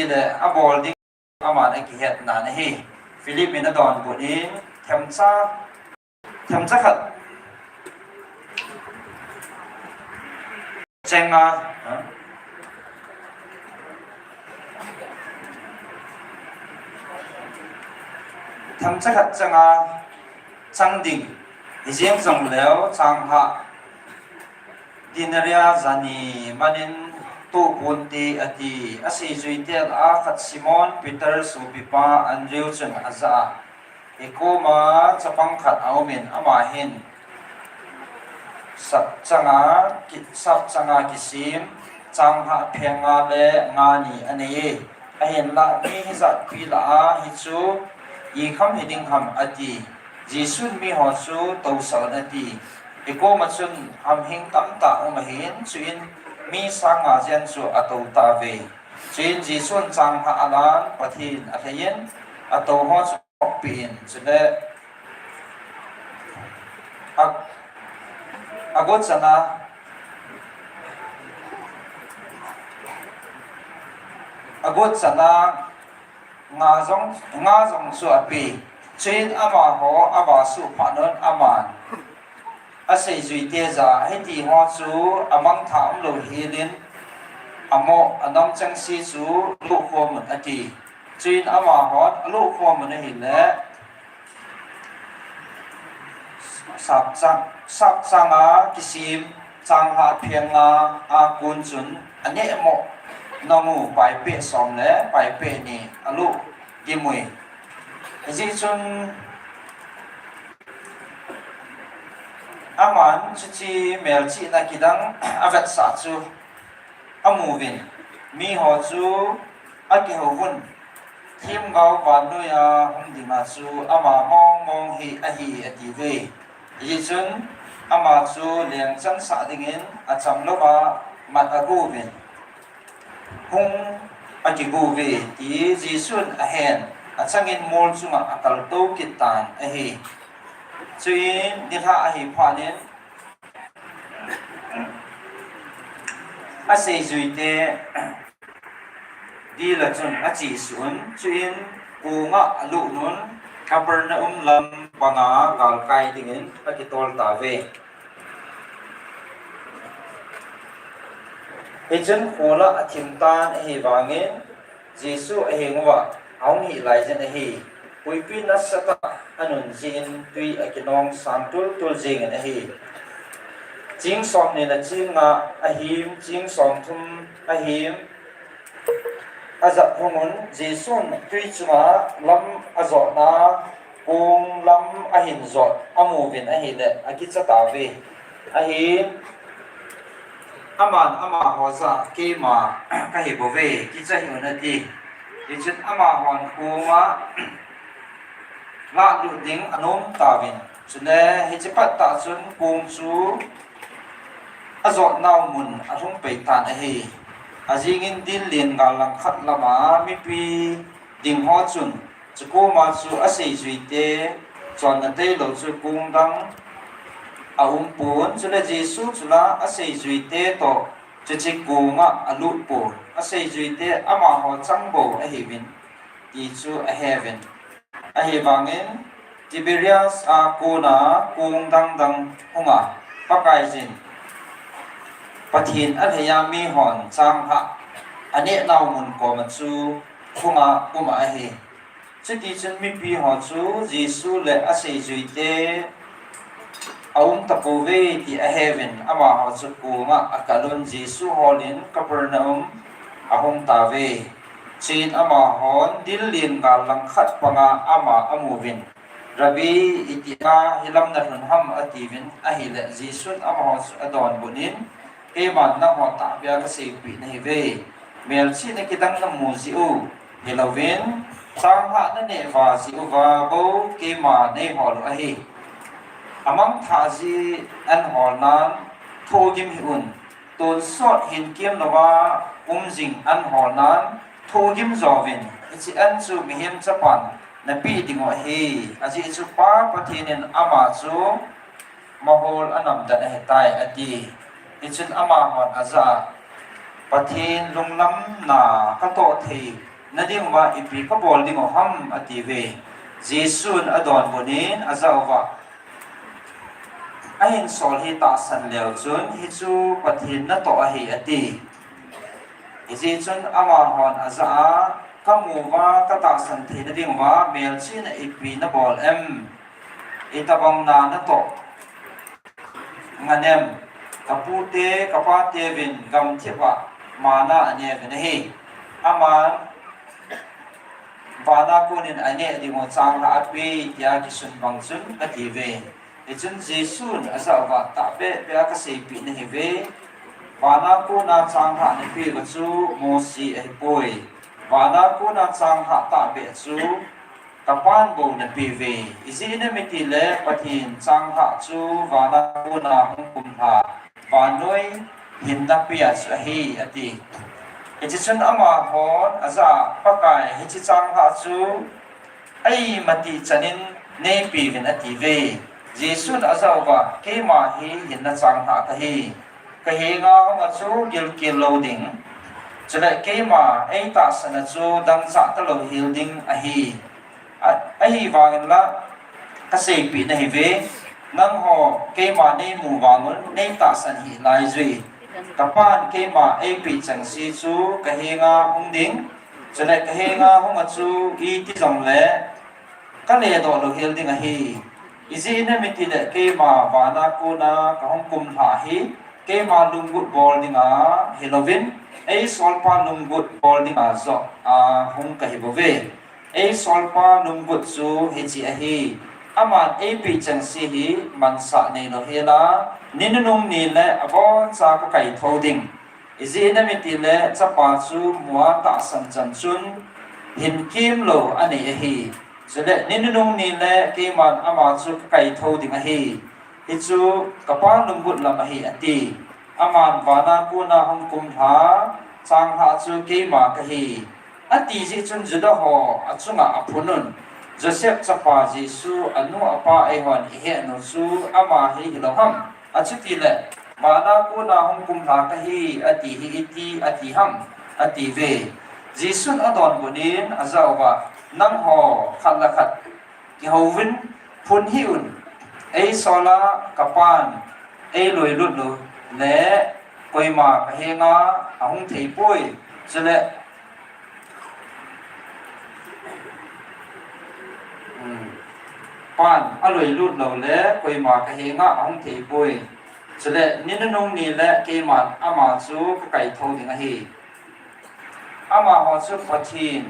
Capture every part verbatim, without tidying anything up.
leh a bawl ding ama'n a kihetna ahi. Philip in a dawnbut in, themcha, themcha khat cheng a, themcha khat chang a chang ding hi ziang zong leu, chang hah denaria za ni man in tuak pua'n ti, a ti. A seizuite lah a khat Simon Peter suapipa Andreu chun a za a, I kuam a chapang khat a um in, ama hin sap chang a, sap chang a kisim chang hah pheng nga le nga ni a nei e. Ahinlah mi hizatpi lah a hi chu i kham hi ding ham? a ti. Jesu'n mihaw chu tosak un, a ti. I kuam ah chun hamhing tamtak um ahi'n, chuin mi sâng nga ziang chu a to ta ve. Chuin Jesu'n chang hah a la'n Pathian a lei in, a to haw chu a pia in, chuleh a, a guat chan a, a guat chan a nga zong, nga zong chu a pia. Chuin amahaw a va suk phat un, ama'n a seizuite za, Hiti haw chu a mangtha umlo hial in, a mawh a nong chengsia chu luakkhawm un, a ti. Chuin amahaw'n a luakkhawm un ahileh, sap chang, sap chang a kisim chang hah pheng nga a kun chun a nêkmawh nung u paipeh sawm le paipeh ni a luak dim ui. Zia chun ama'n chuche mêlchihna kidang a vetsah chu a mu in, mihaw chu a kiho un, Thiamgau vannuai a hung ding a chu ama mawngmawng hi ahi, a ti ve. Zia chun ama chu lengchansah dingin a cham lo a mat a gu in, hung a kigu ve ti Jesu'n a hen, a chang in mual chung ah a kal to kit ta'n ahi. Chuin nilhah ahi phat in a seizuite dil ah chun a chia un, chuin kuang ah a lut un, Kapernaum lam pang a gâlkai dingin a kitawl ta ve. Hichun khual ah a thim ta'n ahi vangin, Jesu a hing ua a hung hi lai zing ahi. Huipi nasat ah a nun zing in tui a kinawng sâng tul tul zing in ahi. Ching sawmni leh ching nga a him, ching sawmthum a him, a zat hung un, Jesu'n tui chung ah lam a zawtna kuang lam a hin zawt a mu in ahileh a kicha ta ve. Ahi, ama'n amahaw za, Keima ka hi bou ve, kicha hi un, a ti. Hichun amahaw'n kuang ah lâk lut ding a nuam tau in, chule hiche pat ah chun kuang chu a zawtnau mun a lhung pei ta'n ahi. A zing in dil lian gâl langkhat lam a mipi ding haw chun, chu kuam a chu a seizuite chawnna tailo chu kuang dang a um pua'n, chuleh Jesu chu la a seizuite tawh chuche kuang ah a lut pua'n, a seizuite amahaw chang bou ahiu in ti chu a heu in. Ahi vangin, Tiberias a kuan a kuang dang dang hung a, Pakaiyin Pathian a lei a mihaw'n chang hah a nêknau mun kawm ah chu hung a um ah ahi. Chutichun mipi haw chu Jesu leh a seizuite a um ta puau ve ti a heu in, amahaw chu kuang ah a kal un, Jesu hawl in Kapernaum a hung ta ve. Chuin amahaw'n dil lian gâl langkhat pang a ama a mu in, Rabbi, iti a hi lam na lhun ham? a ti un. Ahileh Jesu'n amahaw chu a dawnbut in, Keima'n nanghaw tahbeh a ka seipi na hi ve, mêlchihna kidang na mu zia u hilo in, chang hah na nêk va zia u va bo keima nei hawl uh ahi. A mangthah zia an hawlna'n thugim hi un, tonsawt hin kiam lo a um zing an hawlna'n thugim zaw in, hiche an chu mihing chapa'n na pi ding uh ahi. A zia chu Pa Pathian in ama chu mahawl a namdan ahi tai, a ti. Hichun amahaw'n a za a, Pathian lunglamna ka tawh thei hinna ding ua ipi ka bawl ding uh ham? a ti ve. Jesu'n a dawnbut in a za ua, A hinsawl hi tahsan leu chun, hi chu Pathian na tawh ahi, a ti. Hiziak chun amahaw'n a za a, Ka mu ua ka tahsan theina ding ua mêlchian ah ipi na bawl em? I tabang na na tawh ngan em? Ka pute ka pate vin gamthip ah mana a ne uvin ahi. Aman vana kuan in a nêk ding uh chânghlâk a pia, tia kisun bang chun, a ti ve. Hichun Jesu'n a za ua, Tahbeh beh a ka seipih na hi ve, vana kuan a chânghlâk na pia uh chu Mosi ahi puai. Vana kuan a chânghlâk tahbeh chu ka Pa'n bou na pia ve. I zia na mi ti le Pathian chânghlâk chu vana kuan a hung kum hla, vannuai hinna pia chu ahi, a ti. Hichun amahaw'n a za a, Pakai, hiche chânghlâk chu ei ma ti chan in nei pia uvin, a ti ve. Jesu'n a za ua, Keima hi hinna chânghlâk ka hi. Ka heng a hung a chu gilkial lo ding, chuleh keima ei tahsan a chu dangchâk talo hial ding ahi. Ahivang inla, ka seipih na hi ve, nanghaw keima nei mu vang un nei tahsan hi lai zui. Ka Pa'n keima ei piak chengse chu ka heng a hung ding, chuleh ka heng a hung a chu i ti zong le ka ledoh lo hial ding ahi. I zia na mi ti leh keima vana kuan a ka hung kum hla hi keima lunggut bawl ding a hilo in, ei sawlpa lunggut bawl ding a zaw a hung ka hi bou ve. Ei sawlpa lunggut chu hichi ahi: Ama'n ei piak chengse hi mansâk neilo hial a, ni nunung ni leh a bawncha ka kaitho ding. I zia na mi ti leh chapa chu mu a tahsan chan chun hin kiam lo a nei ahi. Chuleh ni nunung ni leh keima'n ama chu ka kaitho ding ahi. Hi chu ka Pa lunggut lam ahi, a ti. Ama'n, Vana kuan a hung kum hla chânghlâk chu keima ka hi, a ti ziak chun Juda haw a chung ah a phun un, Joseph chapa Jesu a nu a pa ei haw'n i het nu chu ama hi hilo ham? A chutileh, ‘Vana kuan a hung kum hla ka hi,’ a ti hi i ti a ti ham? a ti ve. Jesu'n a dawnbut in a za ua, Nanghaw khat la khat kiho in phun hih un. Ei sawl a ka Pa'n ei luilut lo le koima ka heng a a hung thei puai. Chuleh, Pa'n a luilut lo le koima ka heng a a hung thei puai. Chuleh, ni nunung ni leh keima'n ama chu ka kaitho ding ahi. Amahaw chu Pathian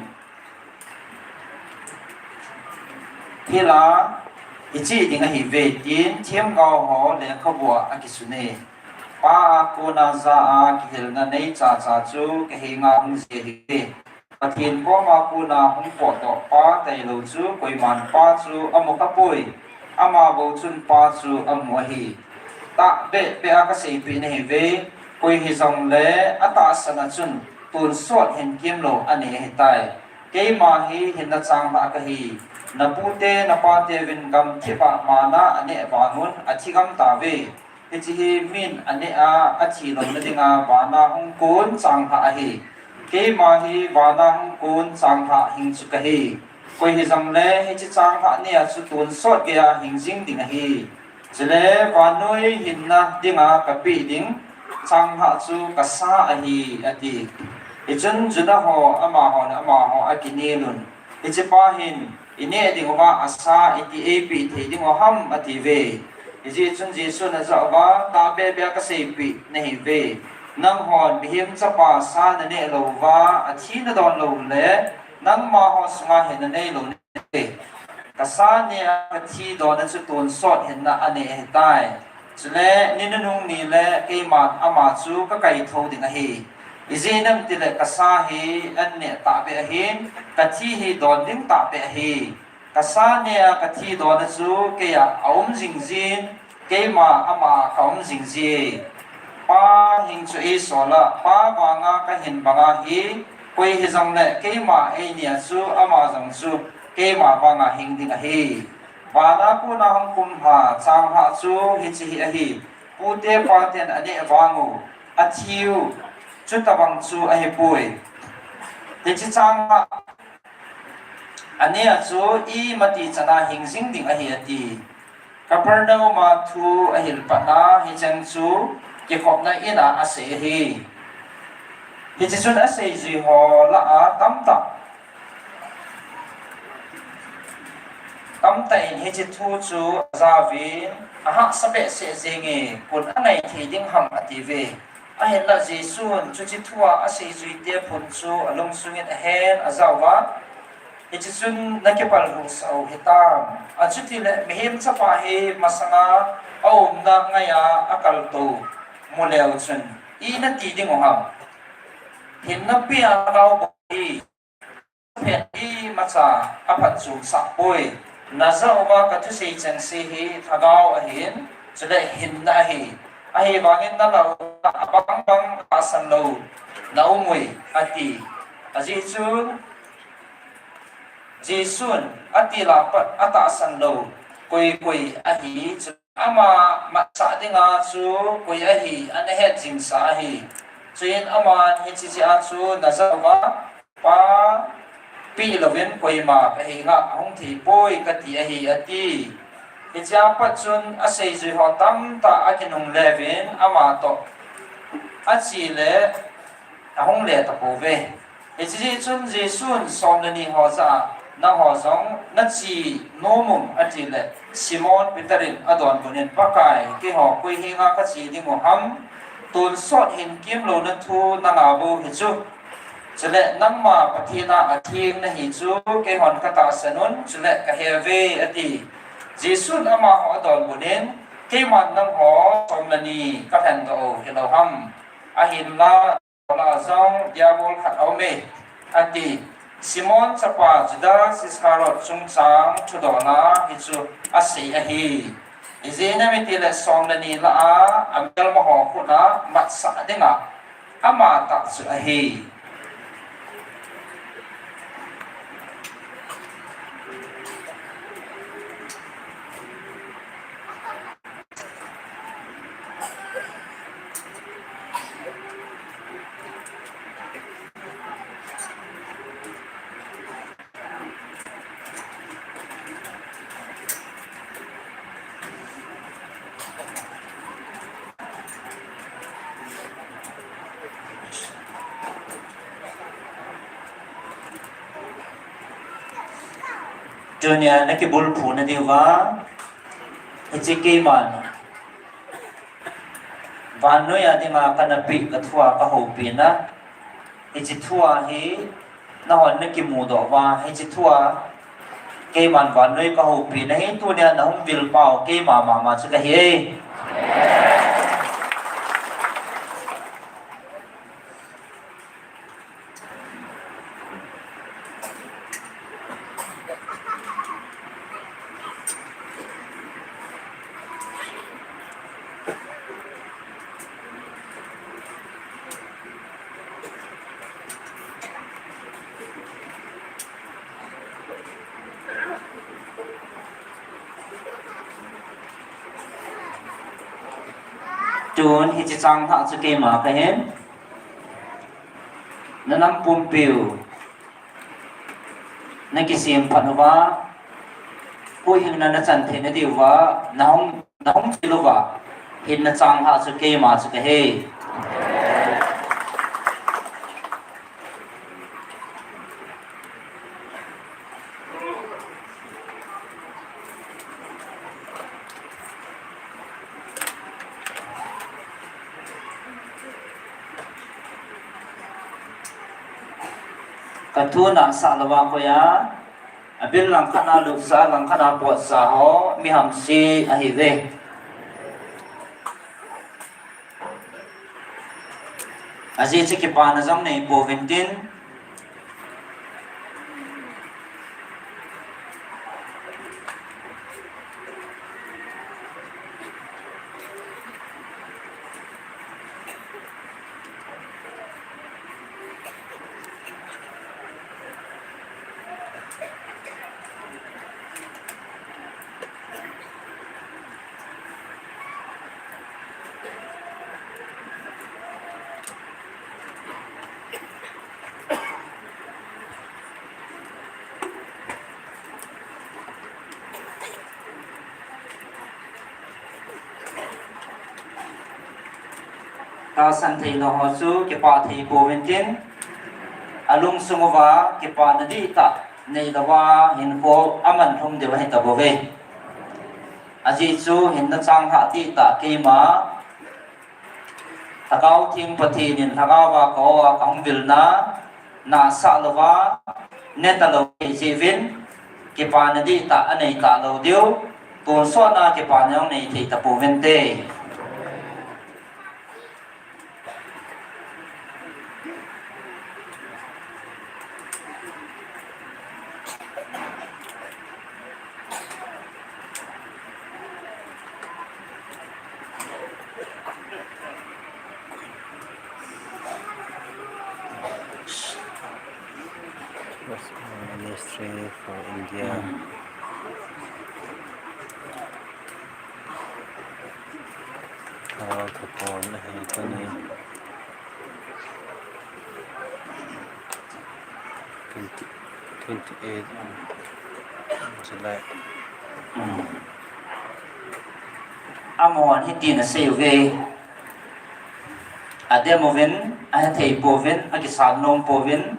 thil a i chi ding ahi ve, ti'n themgau haw lekhabu ah a kisun e. Pa a kuan a za a kihilna nei cha cha chu ka heng a hung zia hi. Pathian kawm a kuan a hung pawtdawk pa tailo chu koima'n Pa chu a mu kha puai. Ama bo chun Pa chu a mu ahi. Tahbeh beh a ka seipih na hi ve, koi hizongle a tahsan ah chun tuansawt hin kiam lo a nei ahi tai. Keima hi hinna chânghlâk ka hi. Na pute na pate vin gamthip ah mana a neh vang un a thi gam ta ve. Hichi hi mi'n a neh a, a thilona ding a vana hung kuan chânghlâk ahi. Keima hi vana hung kuan chânghlâk hing chu ka hi. Koi hizongle hichi chânghlâk nei a chu tuansawt gei a hing zing ding ahi. Chule vannuai hinna ding a ka piak ding chânghlâk chu ka sa ahi, a ti. Hichun Juda haw amahaw leh amahaw a kinial un, Hichipa hin i neh ding ua a sa i ti ei piak thei ding uh ham? a ti ve. Hiziak chun Jesu'n a za ua, Tahbeh beh a ka seipih na hi ve, nanghaw'n Mihing Chapa sa na neh lo ua a thi na dawn lo le, nangma haw sung a hinna neilo na hi. Ka sa ne a ka thi dawn a chu tuansawt hinna a nei ahi tai. Chule ni nunung ni leh keima'n ama chu ka kaitho ding ahi. I zia nam tileh ka sa hi an neh tahbeh ahi'n, ka thi hi dawn ding tahbeh ahi. Ka sa ne a ka thi dawn a chu kei ah a um zing zia'n, keima ama ah ka um zing zia. Pa hing chu ei sawl ah, Pa vang a ka hin bang ahi. Koi hizongleh keima ei ne a chu ama zong chu keima vang a hing ding ahi. Vana kuan a hung kum hla chânghlâk chu hichi hi ahi: Pute pate'n a neh vang u, a thi u, chutobang chu ahi puai. Hiche châng ah, a ne a chu, i mati chan a hing zing ding ahi a ti. Kapernaum a thu a hil patna hi cheng chu kikhopna in a a sei ahi. Hiche chun a seizui haw lah a tamtak, tamtak in hiche thu chu a zau in, a haksa behseh zing e, kun a nai thei ding ham a ti ve. Ahinla Jesu'n chuche thu a a seizuite phun chu a lungsung in a hen a zau a, hiche chun na kipalhusau hi tam. A chutileh mihing chapa hi masang a a umna ngai a a kalto mu leu chun, i na ti ding uh ham? Hinna pia a nau bawl hi, phen i macha a phatchuamsak puai. Na zau a ka thusei chengse hi thagau ahi'n, chuleh hinna ahi. Ahivangin na lau a bang bang tahsan lo na um ui, a ti. A zi chu Jesu'n a til a pat a tahsan lo koi koi ahi chu, ama matsah ding a chu koi ahi a na het zingsa ahi. Chuin aman hiche zia chu na zau a, Pa, pi lo in koima ka hing ah a hung thei puai ka ti ahi, a ti. Hichea pat chun a seizui haw tamtak a kinungle vin ama tawh a chi le a hung le ta puau ve. Hiche zi chun Jesu'n sawm le ni haw zia ah, Nanghaw zong na chi nuam um? a ti leh, Simon Peter in a dawnbut in, Pakai, keihaw koi hing a ka chi ding uh ham? Tu'n sawt hin kiam lona thu na ngau u hi chu, chuleh nangma Pathian a a thiang na hi chu keihon ka tahsan un, chuleh ka he ve, a ti. Jesu'n amahaw a dawnbut in, Keima'n nanghaw sawm le ni ka lhendaw u hilo ham? Ahinla, la zong diabol khat a um e, a ti. Simon chapa Judas Iskariot chungchâng thudawna hi chu a sei ahi. Iziakin a mi ti leh sawm le ni lah a a mêlmahaw khut ah matsah ding ah ama tak chu ahi. Tuni a na kibulphuna diu a, hiche keima'n vannoi a ding a ka na piak ka thu a ka hopina, hiche thu a hi nanghaw na kimudoh ua, hiche thu a keima'n vannoi ka hopina hi tuni a na hung vil pau keima ma ma chu ka hi e. Tun hiche châng thak chu keima ka hin, na nam pumpiu na kisiam phat ua, huhhingna na chan theina diu a, na hung, na hung thil ua, hinna châng thak chu keima chu ka hi. Ka thu na sa lo a koi a, a bil langkhat a lupsa, langkhat a pawtsa haw mi hamsi ahi ve. A zia chu kipana zong nei puau intin, Tâksan theina haw chu kipâk thei puau intin, a lungsung uva kipâkna dihtah neilo a hinkhua a man thum deu ahi ta bou ve. A zi chu hinna châng hah dihtah keima Thagau Thiang Pathian in thagau a ka aw a ka hung vilna, nasa lo a, ne talo thei ziakin, kipâkna dihtah a nei talo diu, tonsawtna kipâkna hung nei thei ta puau inte. Ministry for India. Thagau Thapawn ahi tuni. Twenty, twenty eight July. Amah'n hitin a sei uve. A dem uvin, a hethei puau in, a kisân nuam puau in,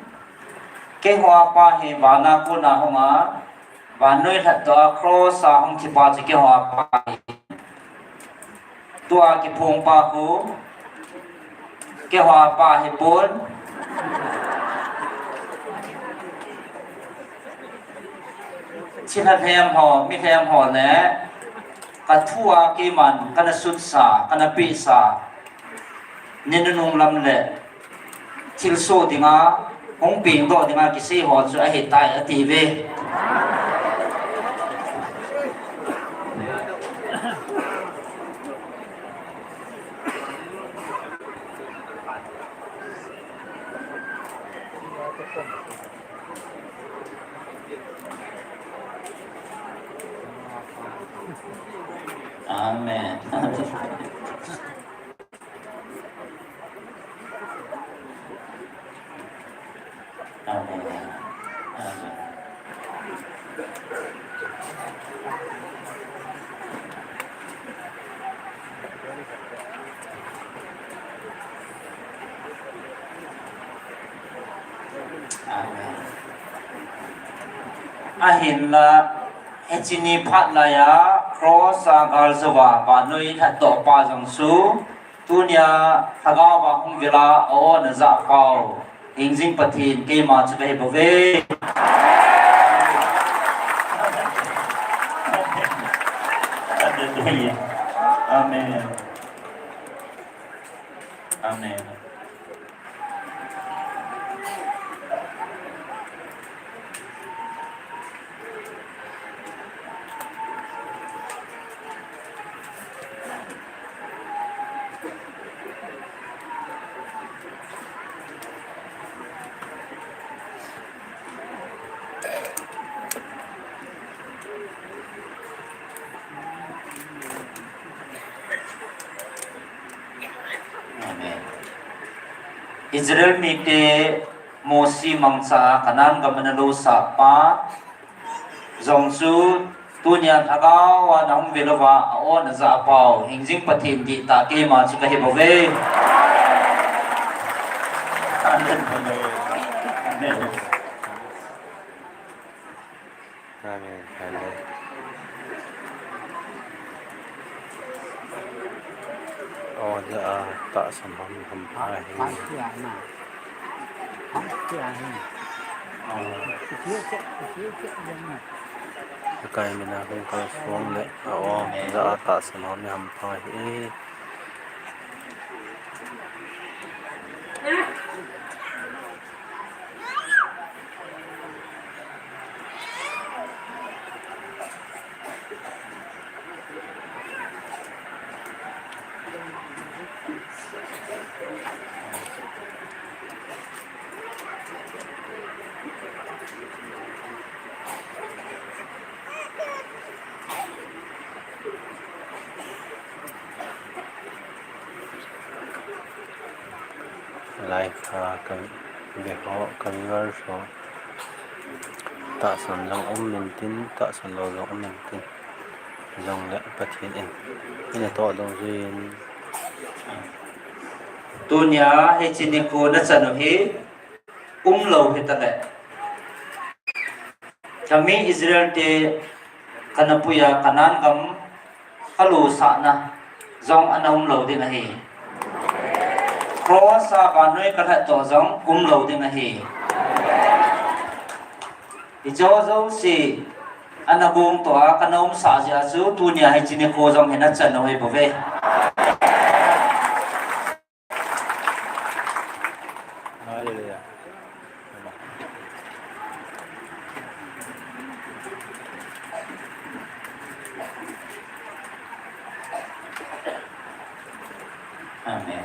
keihaw pa hi van a kuan a hung a, vannoi lhatdok a cross a hung thipa chu keihaw pa hi. Tua kiphuangpa khu keihaw pa hi pua'n. Chilha lem haw, mi lem haw leh ka thu a keima'n ka na sutsa, ka na piaksa, ni nunung lam leh thilsuak ding a, hung piangdok ding a kisei haw chu ahi tai a ti ve. Amen. Amen. Amen. Amen. Ahinla, hiche ni phat lai a cross a gâl zo a vannoi lhatdok pa jong chu, tuni a thagau a hung vil a, a aw na zak pau, hingjing Pathian keima chu ka hi bou ve. Amen. Amen. Amen. Israel mite Mosi mangcha Kanaan gam a na losakpa jong chu, tuni a thagau a na hung vil a, a aw na zak pau, hingjing Pathian dihtah keima chu ka hi bou ve. Amen. Aw za a tahsan hom hampha hi. Ka kai mina hung kal suang leh a aw za a tahsan hom hampha hi. Live a ka ve haw, ka viewers haw, tahsan zong um intin, tahsan lo zong um intin, zong leh Pathian in i na tawh dungzui in, Tunia hichi nikhua na chan uh hi umlo hitaleh, ka mi Israelte ka na pui a Kanaan gam ka lusakna zong a na umlo ding ahi. Cross a vannoi ka lhat tawh zong umlo ding ahi. Hicho zosia a na guang tawh a ka na umsak zia chu tunia hichi nikhua zong hi na chan uh hi bou ve. Amen.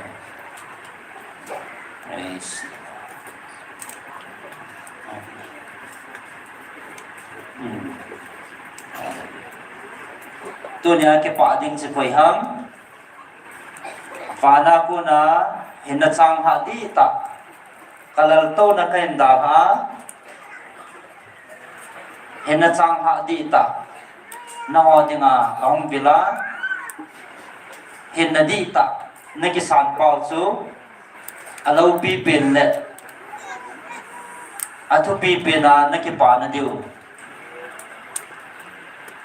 Praise. Tunia kipak ding chu koi ham? Van a kona hinna chang hah dihtah, ka laltona ka hin dâl a, hinna chang hah dihtah, nanghaw ding a ka hung vil a, hinna dihtah na kisan pau chu a lopi pen leh a thupi pen a na kipâkna diu.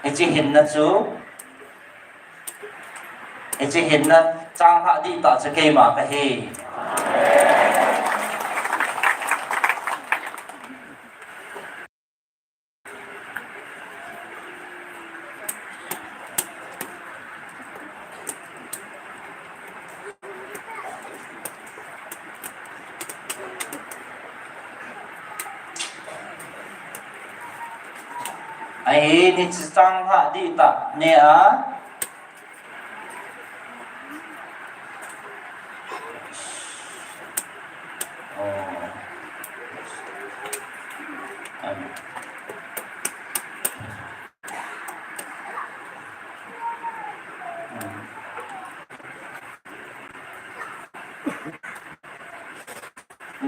Hichi hinna chu, hichi hinna chang hah dihtah chu keima ka hi. Ahi, hichi chang hah dihtah ne a.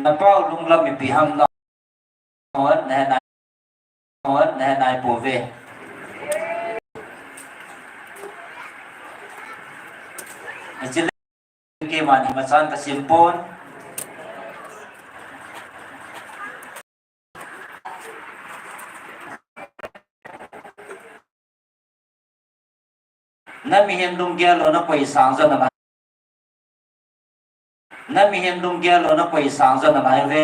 Na pau lunglam mipi ham na hon, na he nai, hon, na he nai pua ve. Hichile keima'n hi machan ka sim pua'n. Na mihem lunggel lo na koi sâng zaw na nai, na mihem lunggel lo na koi sâng zaw na nai ve.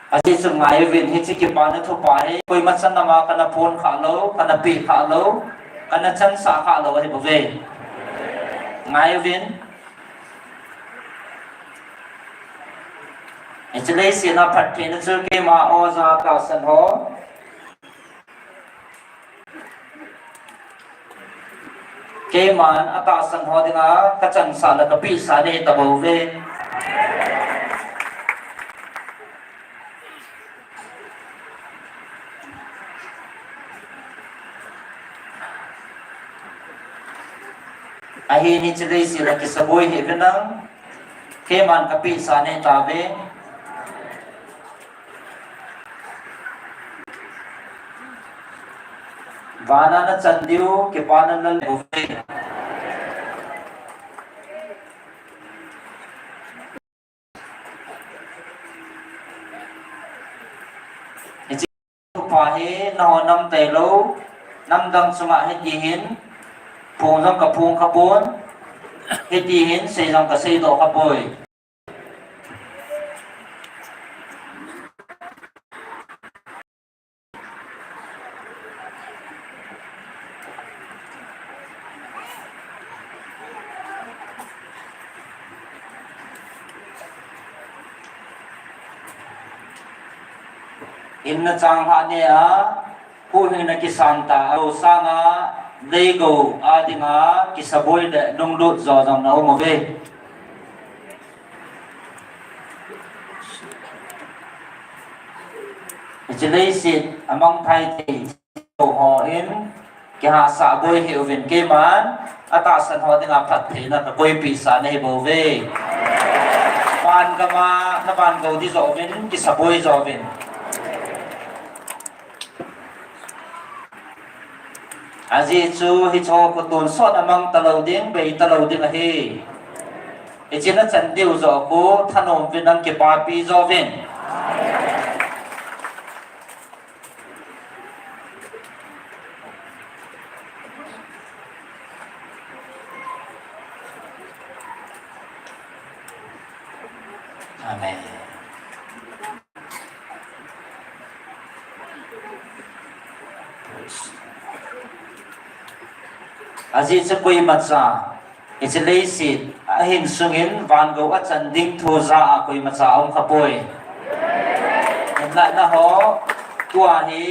A zi chu ngai uvin, hichi kipâkna thupa hi koima chan lam a ka na puan kha lo, ka na pi kha lo, ka na chansa kha lo ahi bou ve. Ngai uvin. Hichi leiset a phattheina chu keima aw za tahsan haw, keima'n a tahsan haw ding a ka chansa leh ka pisa nei ta bou ve. Ahin hichi leiset a kisabuai hi ve nang, keima'n ka pisa nei ta ve. Van a na chan diu kipâkna la le bou ve. Hichi pa hi nanghaw nam tailo, namdang chung ah hiti hin, phuang zong ka phuang kha pua'n, hiti hin sei zong ka seidok kha puai. Hinna chang hah ne a, huhhingna kisan ta a, lo sâng a, leigo â ding a kisabuai leh lunglut zaw zong na um a ve. Hichi leiset a mangthai thei haw in kihasah buai hi uvin, keima'n a tahsan haw ding a phattheina ka koipisa na hi bou ve. Van gam a na van go di zaw vin, kisa buai zaw vin. A zi chu hi chaw khutun sawt a mang talo ding, bei talo ding ahi. I chin a chan diu zaw khu thanuam vin, nang kipapi zaw vin. Amen. A zi chu kuama cha, i chi leisit a hin sung in van go a chan ding thu za a kuama cha um kha puai. Hinla na haw, tua hi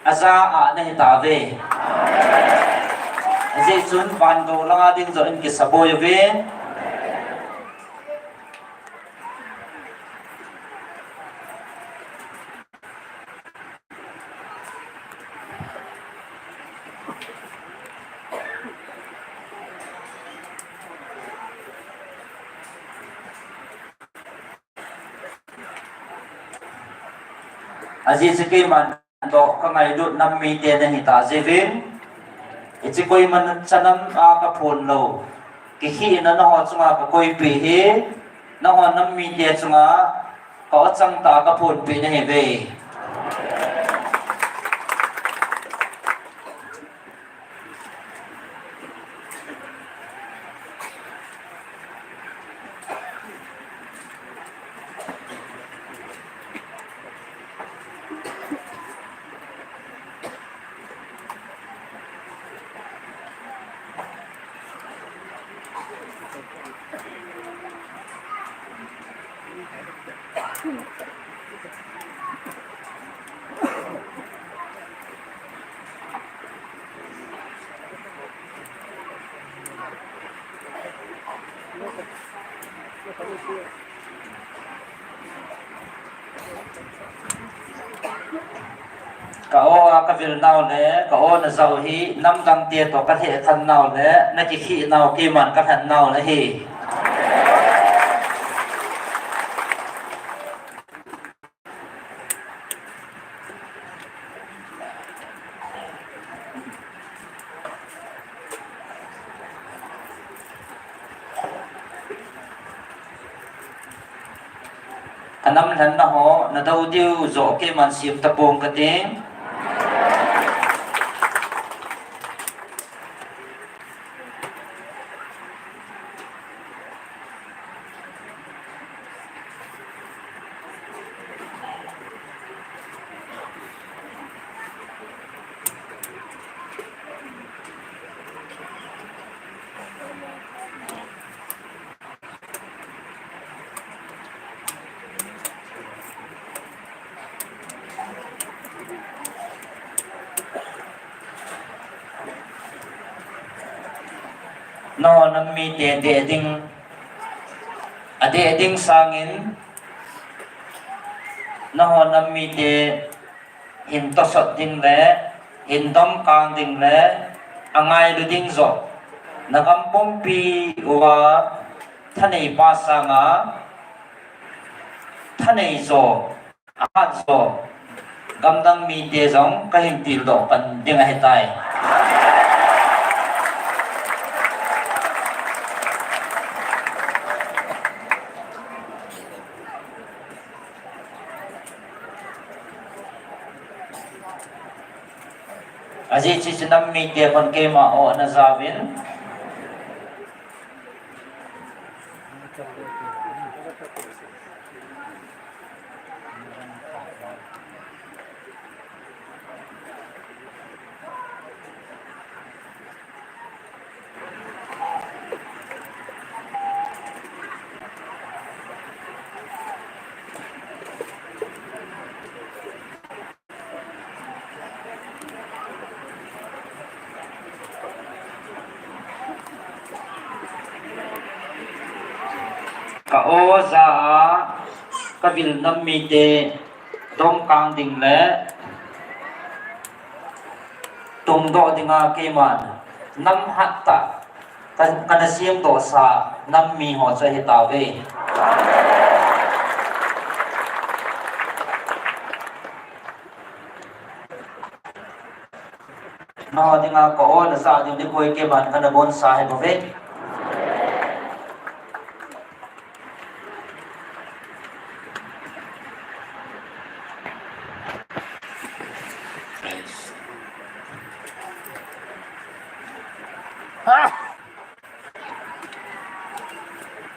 a za a na hi ta ve. A zi chun van go lang a ding zaw in kisa buai u ve. A zi chu keiman dawk ka ngailut nam mite na hi ta ziakin, i chi kuama cha nam a ka phuan lo, kikhina na haw chung a ka koipi hi, na haw nam mite chung a ka aw chang ta ka phuanpi na hi ve. Ka aw a ka vil nau le ka aw na zau hi, nam dangte tawh ka hehkhan nau le na kikhih nau, keiman ka lhan nau la hi. Ka nam lhanna haw na do diu zaw keiman siam ta pua'ng ka ti. Nau nam mite deh ding, a deh ding sâng in, nau nam mite hin tawsot ding le hin dom kâng ding le a ngailu ding zaw, na gam pumpi ua thaneipa sâng a thanei zaw, a hat zaw, gamdang mite zong ka hin tildok pan ding ahi tai. A zi chi chu nam mite khun keima aw na zau in. Ka aw za a ka vil nam mite dom kâng ding leh tungdok ding a keima'n nam hat tak ka na siamdawsa nam mi haw chu ahi tau ve. Nanghaw ding a ka aw na zak diu nikhua keima'n ka na bawnsa hi bou ve.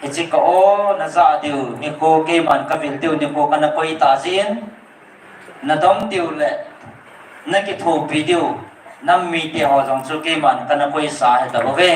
Hichi ka aw na zak diu nikhua keima'n ka vil diu nikhua ka na koi ta zia'n, na dam diu leh na kithuapi diu nam mite haw zong chu keima'n ka na koisa hi ta bou ve.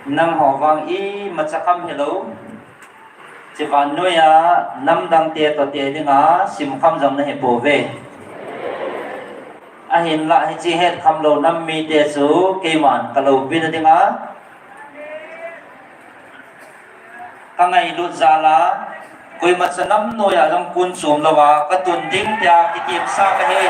Nanghaw vang i macha kham hilo, chi van nuai a namdangte tawh te ding a simkham zong na hi pua ve. Ahinlah hichi hetkhamlo nam mite chu keima'n ka lopina ding a ka ngailut zal a, koimacha nam nuai a zong kun chuam lo a ka tun ding tia kitiamsa ka hi.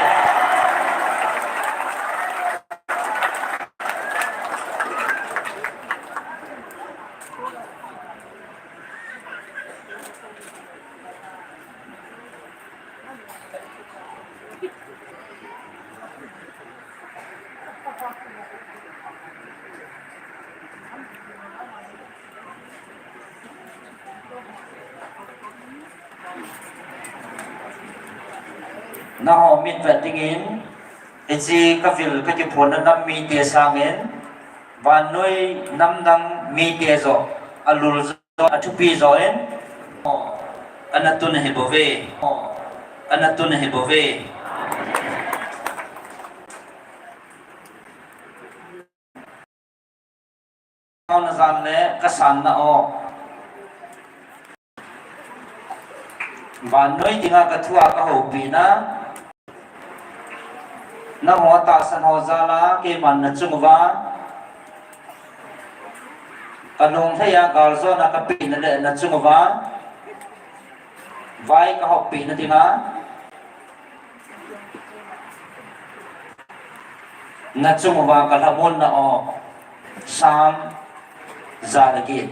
Nanghaw mitvet dingin, hichi ka vil ka kiphuanna nam mite sâng in, van nuai namdang mite zaw, a lul zaw, a thupi zaw in, ka na tun ahi bou ve, ka na tun ahi bou ve. Aw na zan leh ka sanna aw, van nuai ding a ka thu a ka hopina, nanghaw tahsan haw zal a keima'n na chung uva, ka lungthei a gâlzawna ka peina leh na chung uva vai ka hawpina ding a, na chung uva ka lhamonna aw, Sam za leh giat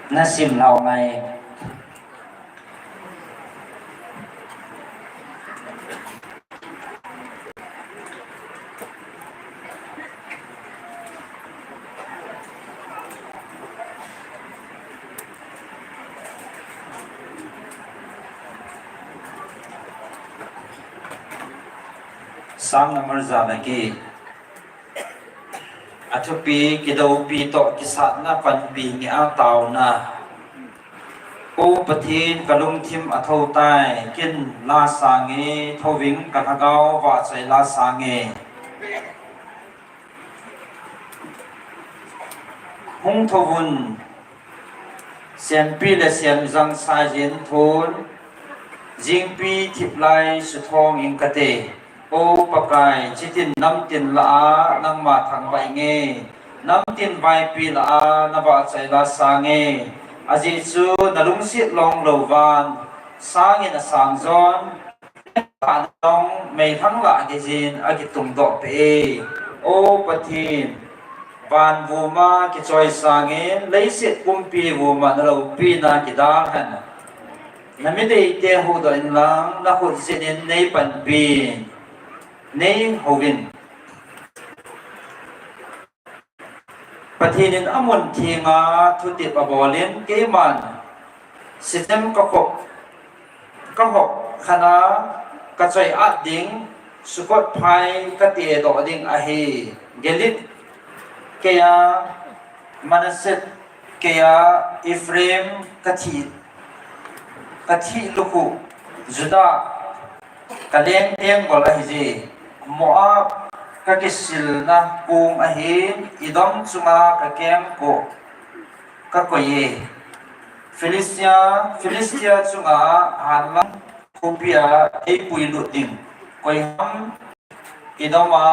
na sim lau ngai. Sâng number za leh giat. A thupi: Kidopi tawh kisatna panpi ngei a tauna. Aw Pathian, ka lungthim a tho tai, ken la sâng e, tho ing, ka thagau vahchoi la sâng e. Hung tho un, sêmpi leh sêmzang sai zing tun, zingpi thip lai suthawng ing ka ti. Aw Pakai, chitin namtin la a nangma thangvai nge, namtin vaipi la a na vahchoi la sâng e. A zia chu na lungsiat lawnglo van, sâng in a sâng zawn, lawng meithang lah kizin a kitungdawk pe e. Aw Pathian, van vum a kichawi sâng in leiset pumpi vum ah na lopina kidal hen. Na mi deite hukdok inlang, na khut zin in nei panpi, nei ho in. Pathian in a mun thiang a thutip a bawl in, keima'n Sichem ka khop, ka hop khan a, ka chawi at ding, Sukot phai ka tiadok ding ahi. Gilead kei a, Manasseh kei a, Ephraim ka thi, ka thi luk uh, Judah ka leng tenggol ahi zi, Moab ka kisilna kuang ahi, Edom chung ah ka kengkuh ka koi e. Philistia, Philistia chung ah hânlam khawpi ah ei puilut ding koi ham? Edom a